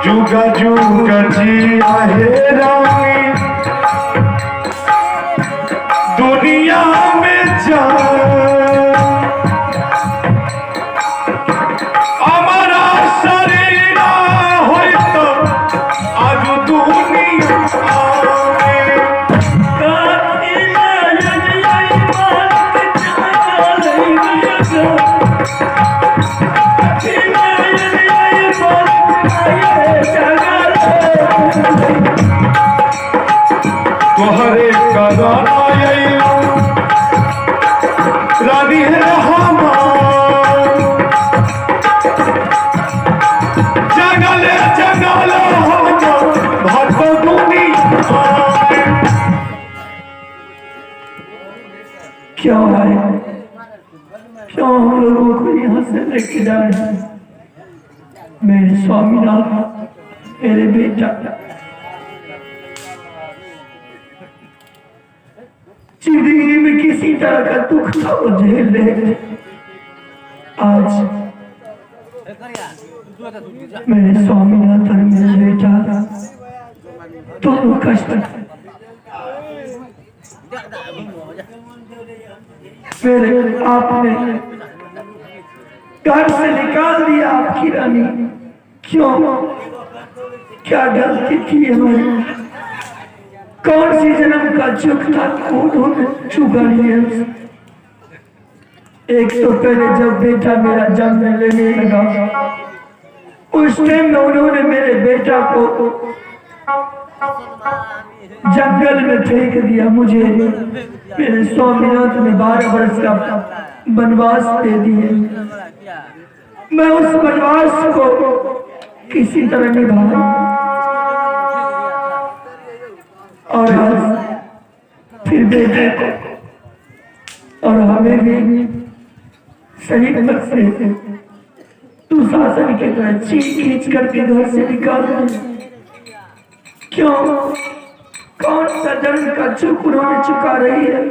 जुगा जुग जी आहे रानी, दुनिया में जा हमारा शरीर होई तो आज दुनिया में। तोहरे करण आइलो रानी है हमार, जंगल जंगल हम भटक दुनिया में। क्यों आए, क्यों हम लोगों को यहाँ से लेके जा रहे हैं? मेरे स्वामीनाथ, मेरे बेटा, जिंदगी में किसी तरह का दुख था वो झेल रहे थे। आज मेरे स्वामीनाथ और मेरे बेटा दोनों कष्ट मेरे आपने घर से निकाल दिया आपकी रानी। क्यों, क्या गलती थी हमारी? कौन सी जन्म का चुक था उन्होंने चुका लिया? एक तो पहले जब बेटा मेरा जन्म लेने लगा उस टाइम में उन्होंने मेरे बेटा को जंगल में फेंक दिया। मुझे मेरे स्वामीनाथ ने 12 वर्ष का वनवास दे दिए। मैं उस वनवास को किसी तरह निभाया और आज फिर बेटे को और हमें भी शरीर तक से दुशासन की तरह चीख खींच करके घर से निकाल दिया। क्यों, कौन सा जन्म का चूक उन्होंने चुका रही है?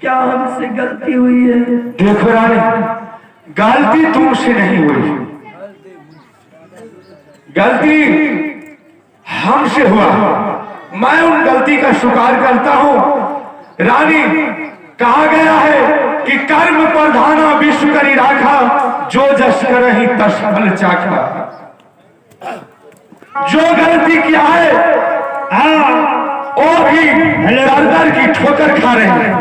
क्या हमसे गलती हुई है? देखो रानी, गलती तुमसे नहीं हुई, गलती हमसे हुआ। मैं उन गलती का स्वीकार करता हूं। रानी, कहा गया है कि कर्म प्रधाना विश्व करी राखा, जो जस करही तस फल चाखा। जो गलती किया है वो भी दर दर की ठोकर खा रहे हैं।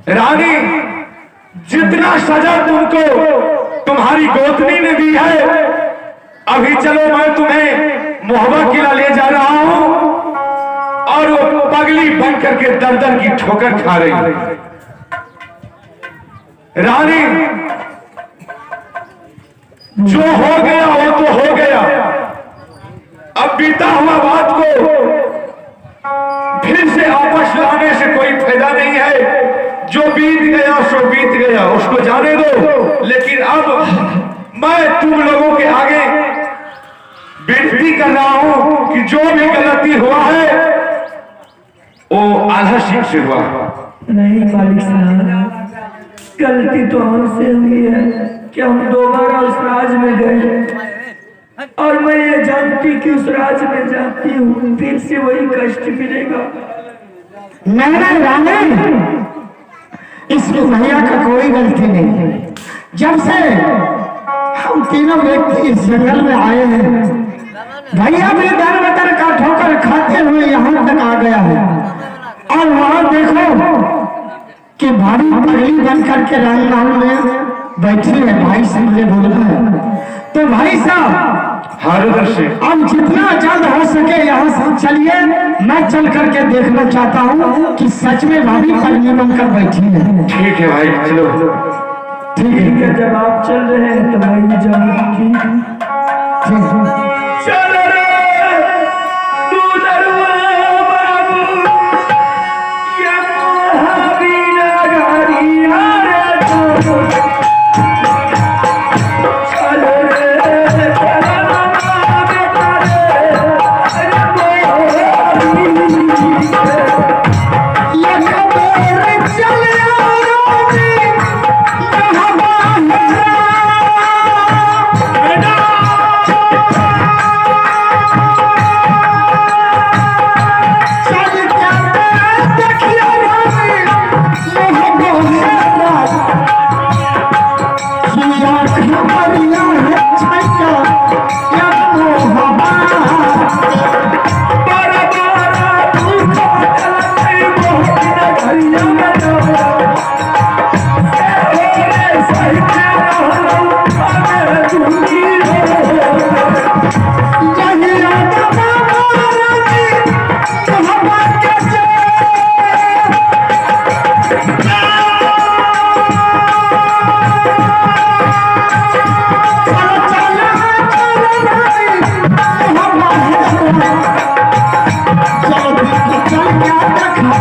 रानी, जितना सजा तुमको तुम्हारी गोतनी ने दी है, अभी चलो मैं तुम्हें मोहबा किला ले जा रहा हूं और वो पगली बन करके दर दर की ठोकर खा रही है। रानी, जो हो गया वो तो हो गया, अब बीता हुआ बात को फिर से आपस लाने से कोई फायदा नहीं है। जो बीत गया सो बीत गया, उसको जाने दो। लेकिन अब मैं तुम लोगों के आगे विनती कर रहा हूं कि जो भी गलती हुआ है वो आल्हा सिंह से हुआ। नहीं मालिक साहब, गलती तो हमसे हुई है कि हम दोबारा उस राज में गए और मैं ये जानती कि उस राज में जाती हूँ फिर से वही कष्ट मिलेगा। नहीं नहीं रानी, इसमें भैया का कोई गलती नहीं। जब से हम तीनों व्यक्ति इस जंगल में आए हैं, भैया भी दर बदर का ठोकर खा करके राजमहल में बैठी है, भाई से मुझे बोलना है। तो भाई साहब, हाँ रुद्र सिंह, अब जितना जल्द हो सके यहाँ से चलिए, मैं चल करके देखना चाहता हूँ कि सच में भाभी पगली बनकर बैठी है। ठीक है भाई, चलो। ठीक है। ठीक है, जब आप चल रहे हैं तो मैं भी जाऊँ। ठीक ठीक है। चल रे दुलरुआ बाबू, ये मोहबीना गारिया रे तो। चल रे चल बेटा रे, अरे मोहबीना। ये खबर चल रानी, चल के देखियो रानी, मोहब्बत किया खबरिया है छक्का, या मोहब्बत। बारा बारा दुख चलते मोहबीना गारिया में तो। रे सही यही राजा बाबा रानी, मोहब्बत के चल चल चल रानी, मोहब्बत चल देख चल क्या देखा,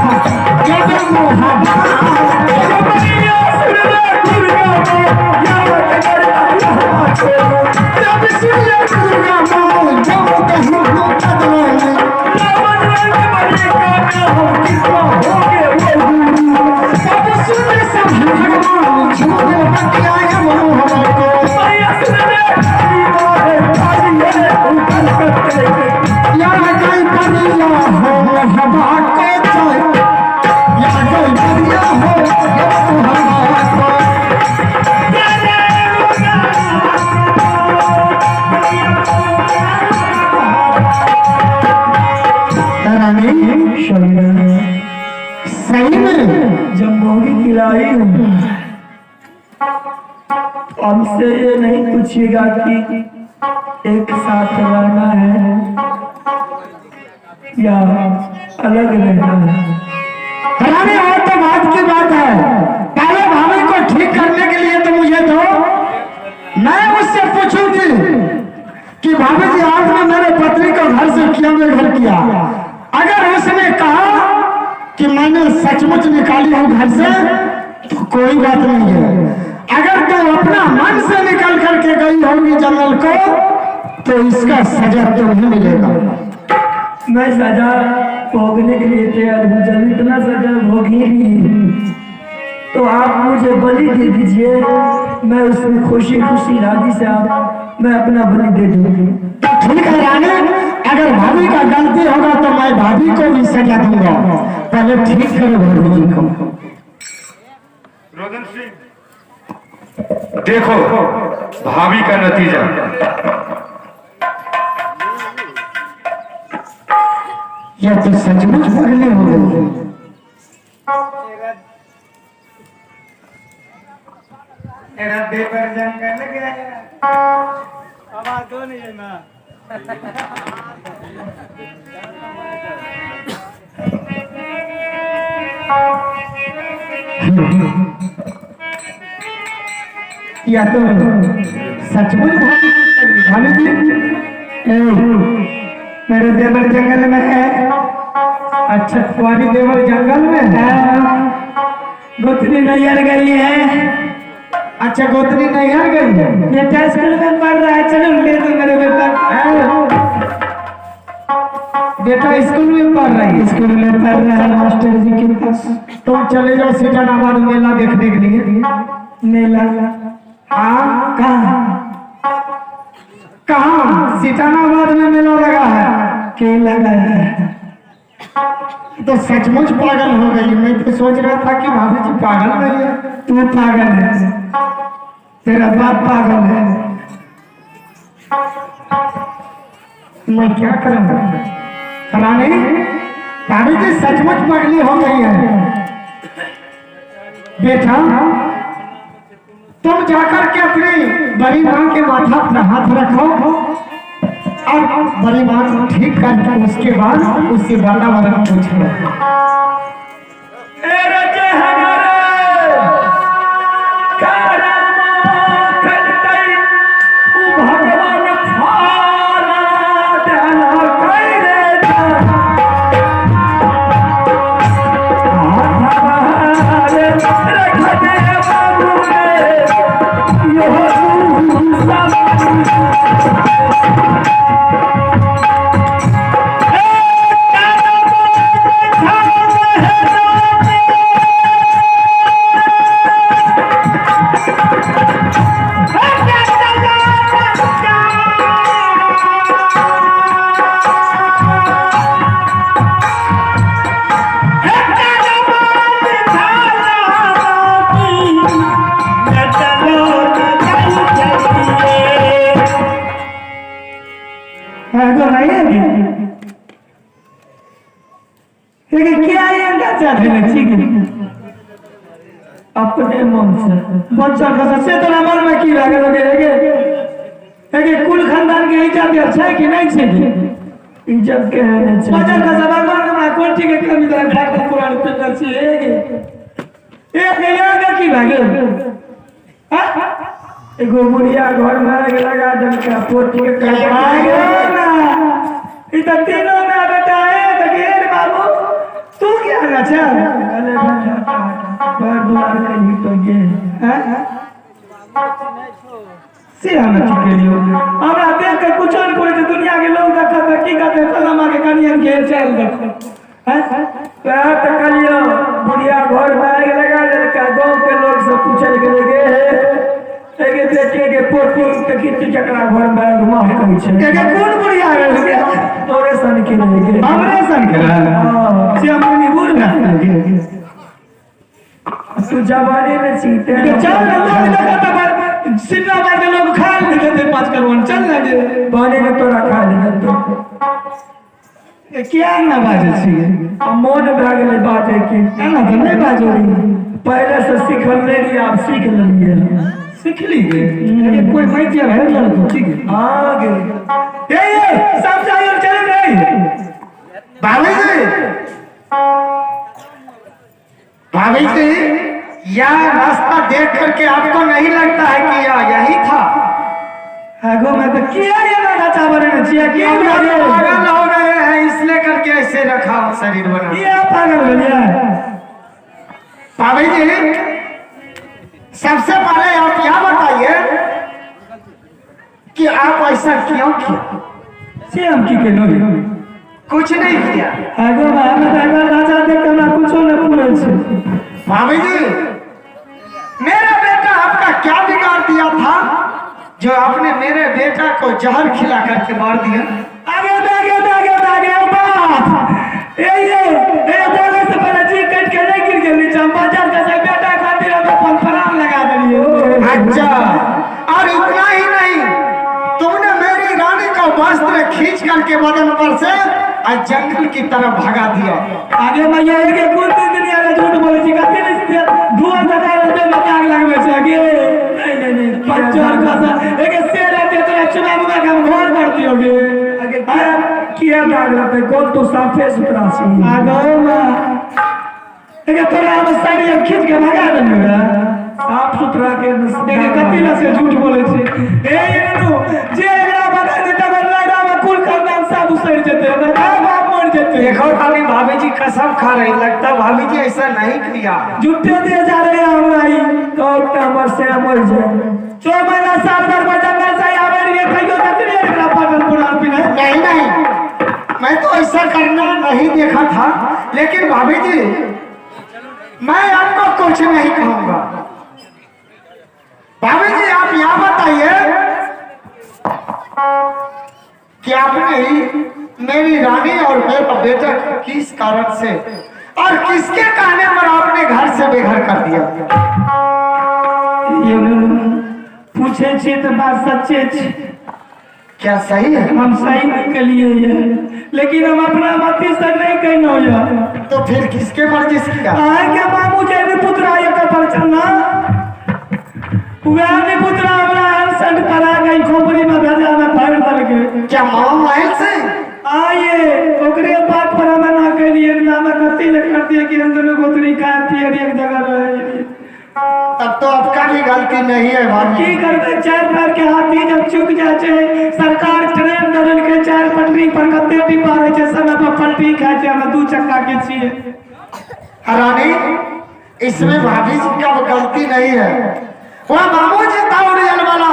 जब मोहब्बत। जब सुने दुर्गा माँ, जब कहूँ बदलाए। तब सुने सब भगवान, झूठे बतियाए मोहब्बत को। या गई परिया हो मोहब्बत को चाहे, या गई परिया हो मोहब्बत को। रानी सही में जब मोगी खिलाई हूँ, हमसे ये नहीं पूछिएगा कि एक साथ रहना है या अलग रहना है। रानी और तो बात की बात है, पहले भाभी को ठीक करने के लिए तो मुझे दो, मैं उससे पूछूंगी कि भाभी जी आपने मेरे पत्नी को घर से क्यों बेघर किया। अगर उसने कहा कि मैंने सचमुच निकाली हूं घर से, तो कोई बात नहीं है। अगर तुम अपना मन से निकल करके गई होगी जंगल को, तो इसका सजा तुम्हें मिलेगा। मैं सजा भोगने के लिए तैयार हूँ। जब इतना सजा भोगी तो आप मुझे बलि दे दीजिए, मैं उसमें खुशी खुशी राजी से आप मैं अपना बलि दे दूंगी। तो ठीक है रानी, अगर भाभी का गलती होगा तो मैं भाभी को भी सजा दूंगा। पहले ठीक करो भाभी जी को। रोदन सिंह, देखो भाभी का नतीजा। यह तो सचमुच पगली हो गई। तेरा देवर जंगल गया। आवाज दो नहीं है ना। या तो सचमुच भाभी भाभी जी ए, मेरे देवर जंगल में है। अच्छा तुम्हारी देवर जंगल में है। गोतनी नैयर गई है। अच्छा गोतनी नैहर गई है। बेटा स्कूल में पढ़ रहा है, चलो ले दो मेरे बेटा। बेटा स्कूल में पढ़ रही है। स्कूल में पढ़ रहा है मास्टर जी के पास। तुम चले जाओ सीतानाबाद मेला देखने के लिए। मेला हाँ कहाँ? कहाँ? सीतानाबाद में मेला लगा है। के लगा है? तो सचमुच पागल हो गई। मैं तो सोच रहा था कि भाभी जी पागल नहीं है। तू पागल है, तेरा बाप पागल है। मैं क्या करूँगा रानी? भाभी जी सचमुच पगली हो गई है। बेटा तुम जाकर के अपनी बड़ी माँ के माथा अपना हाथ रखो और बड़ी माँ को ठीक करके उसके बाद उससे वातावरण पूछो। अपने मन से बच्चा का से तोरा मन में की लागल गे गे कुल खानदान के इज्जत छै कि नहीं छै? इज्जत के है छै। बच्चा का भगवान हमरा कोन चीज के कमी दे ठाकुर पुराण पिंडल छी गे एक गे की भए गेल? एगो बुढ़िया घर में लगा देलकै पोती के ना ई त तीनों में बेटा है त गेल बाबू तू क्या ना छ? घर द्वार कहीं तो ये से हम ठीक केलियो हमरा देख के कुछो नहीं बोले दुनिया के लोग देखत की कहते फलामा के कनियन के चल देखो हैं? वह तो कहलियो बुढ़िया घर में लगा देलकै। गाँव के लोग सब पूछे गेले गे एगे बेटे के पोती के किछु जकरा घर में घुमा कहै छै। एगे कोन बुढ़िया गेल? तोरे सन के रहे गे। हमरे सन के रहे से हम कनी बूढ़ भए गेल। तू जवानी में चीते चल ना लोग देखत सिन्हा मार के लोग खा लेते 5 करोड़ चल ना गे पानी में तोरा खा लेते क्या ना बाजै छी? मोन भए गेलै बाजै के। ना तऽ नहीं बाजो। पहले से सीखल नहीं रहियै, आब सीख लेलियै। सीख ली गे? कोई मैतिया है लड़को ठीक है हाँ गे। ए ए सब चाहिए चल रही। भाभी जी, भाभी जी, यह रास्ता देख करके आपको नहीं लगता है कि यह यही था? आगो में तो किया ये ना चावल में चिया की पागल हो गए हैं इसलिए करके ऐसे रखा शरीर बना। ये पागल हो गया। भाभी जी, सबसे पहले आप यह बताइए कि आप ऐसा क्यों किया? से हम की केलो कुछ नहीं किया। आगो में हम तो राजा देख के हमरा कुछो नहीं पूरे छे। भाभी जी, मेरा बेटा आपका क्या बिगाड़ दिया था जो आपने मेरे बेटा को जहर खिला करके मार दिया? आगे आगे आगे आगे बाप ए ये ए बोले से पहले जी कट के नहीं गिर गेल नीचा बाजार का से बेटा खातिर हम अपन प्राण लगा देलिए। अच्छा, और इतना ही नहीं, तुमने मेरी रानी का वस्त्र खींच करके बदन पर से और जंगल की तरफ भगा दिया। आगे मैया के कोन दुनिया में झूठ बोले छी कथि नहीं धुआं लगा दे में आग लगबै छै। आगे नहीं नहीं नहीं बच्चर का एक शेर आते तोरा चुना मुना के हम घर कर दियोगे। आगे किया दाग रहते कौन तो साफे सुथरा छी। आगो मां एक तोरा हम साड़ी हम खींच के भगा देलियो। साफ सुथरा के एके कथि ला से झूठ बोले छी? ए एनु जे एकरा बना देता बदला में कुल खानदान सब उसर जेते, हमर मां बाप मर जेते। देखो खाली भाभी जी कसम खा रही, लगता भाभी जी ऐसा नहीं किया। झूठे दिए जा रहे हैं हमरा ई तो हमर से मर जाए। 6 महीना साल भर में जंगल से आवे रे कहियो तकरे एकरा पागल पुराण पिने। नहीं नहीं, मैं तो ऐसा करना नहीं देखा था, लेकिन भाभी जी मैं आपको कुछ नहीं कहूंगा। भाभी जी आप यहाँ बताइए कि आपने ही मेरी रानी और मेरा बेटा को किस कारण से और किसके कहने पर आपने घर से बेघर कर दिया? ये पूछे छे तो बात सच्चे छे। क्या सही है? हम सही नहीं के लिए ये, लेकिन हम अपना मति से नहीं कहनो ये। तो फिर किसके मर्जी से किया? आए के मामू जे पुत्र आए का पर चलना वह भी पुत्र हमरा अनशन करा गई खोपड़ी में भेजा में फाड़ देलकै। क्या मामा महेश सिंह? आइए ओकरे बात पर हमें ना कहिए ना हमें कथी ले कर दिए कि हम दोनों गोतनी खाए पिए एक जगह रहे। तब तो आपका भी गलती नहीं है भाभी। की करबै, चार पैर के हाथी जब चुक जाए छै, सरकार ट्रेन दौड़ल के चार पटरी पर कते डिब्बा रहै छै, समय पर पलटी खाय छै, हमे दू चक्का के छियै। रानी इसमें भाभी जी का गलती नहीं है, वह मामू जी था ओरियल वाला,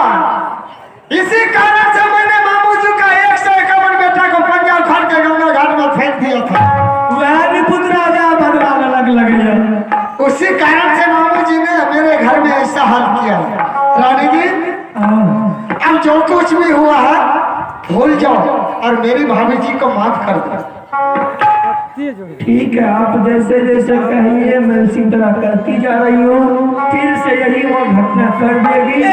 इसी कारण से मैंने मामू जी का 151 बेटा को पंजा उखाड़ के गंगा घाट में फेंक दिया था। वह भी पुत्र राजा बदला लग लगैया। उसी कारण से मामू जी ने मेरे घर में ऐसा हाल किया। रानी जी अब जो कुछ भी हुआ है भूल जाओ और मेरी भाभी जी को माफ कर दो। ठीक है, आप जैसे जैसे कहिए मैं उसी तरह करती जा रही हूँ। फिर से यही वो घटना कर देगी।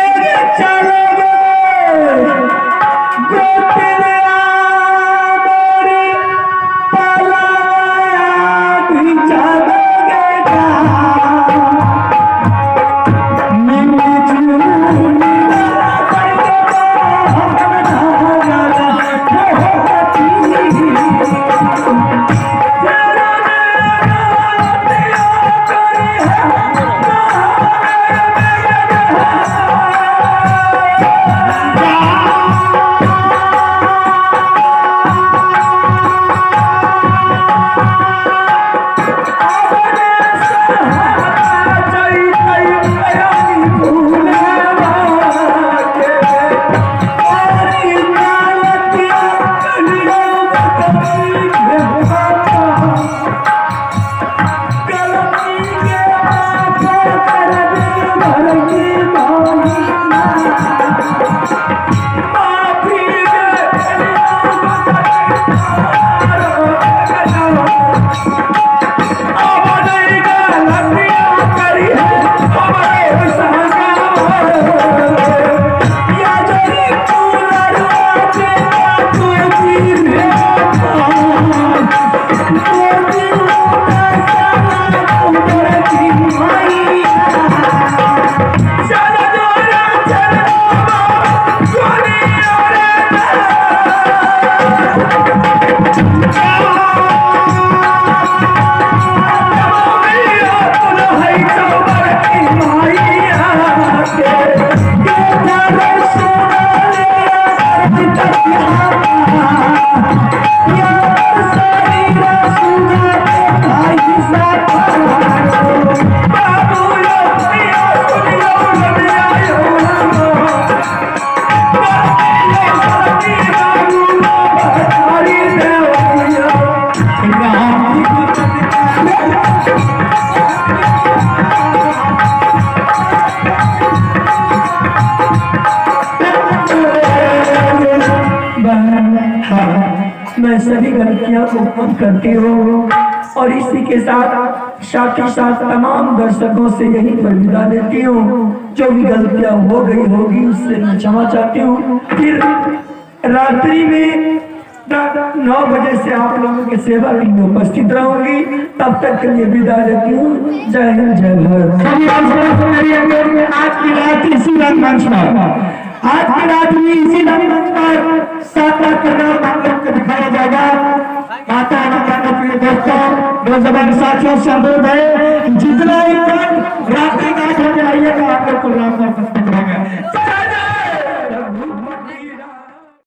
मैं सभी गलतियां को माफ करती हूँ और इसी के साथ ही साथ तमाम दर्शकों से यही पर विदा लेती हूँ। जो भी गलतियां हो गई होगी उससे मैं क्षमा चाहती हूँ। फिर रात्रि में 9 बजे से आप लोगों के सेवा में उपस्थित रहूंगी। तब तक के लिए विदा लेती हूँ। जय हिंद, जय भारत। आज की रात इसी रंगमंच पर, आज की रात में इसी रंगमंच पर 7 प्रोग्राम आप लोग को दिखाया जाएगा। माता पिता प्रिय दोस्तों, नौजवान साथियों से अनुरोध है जितना ही रात्रि 8 बजे आइएगा आप लोग प्रोग्राम कर सकते हैं।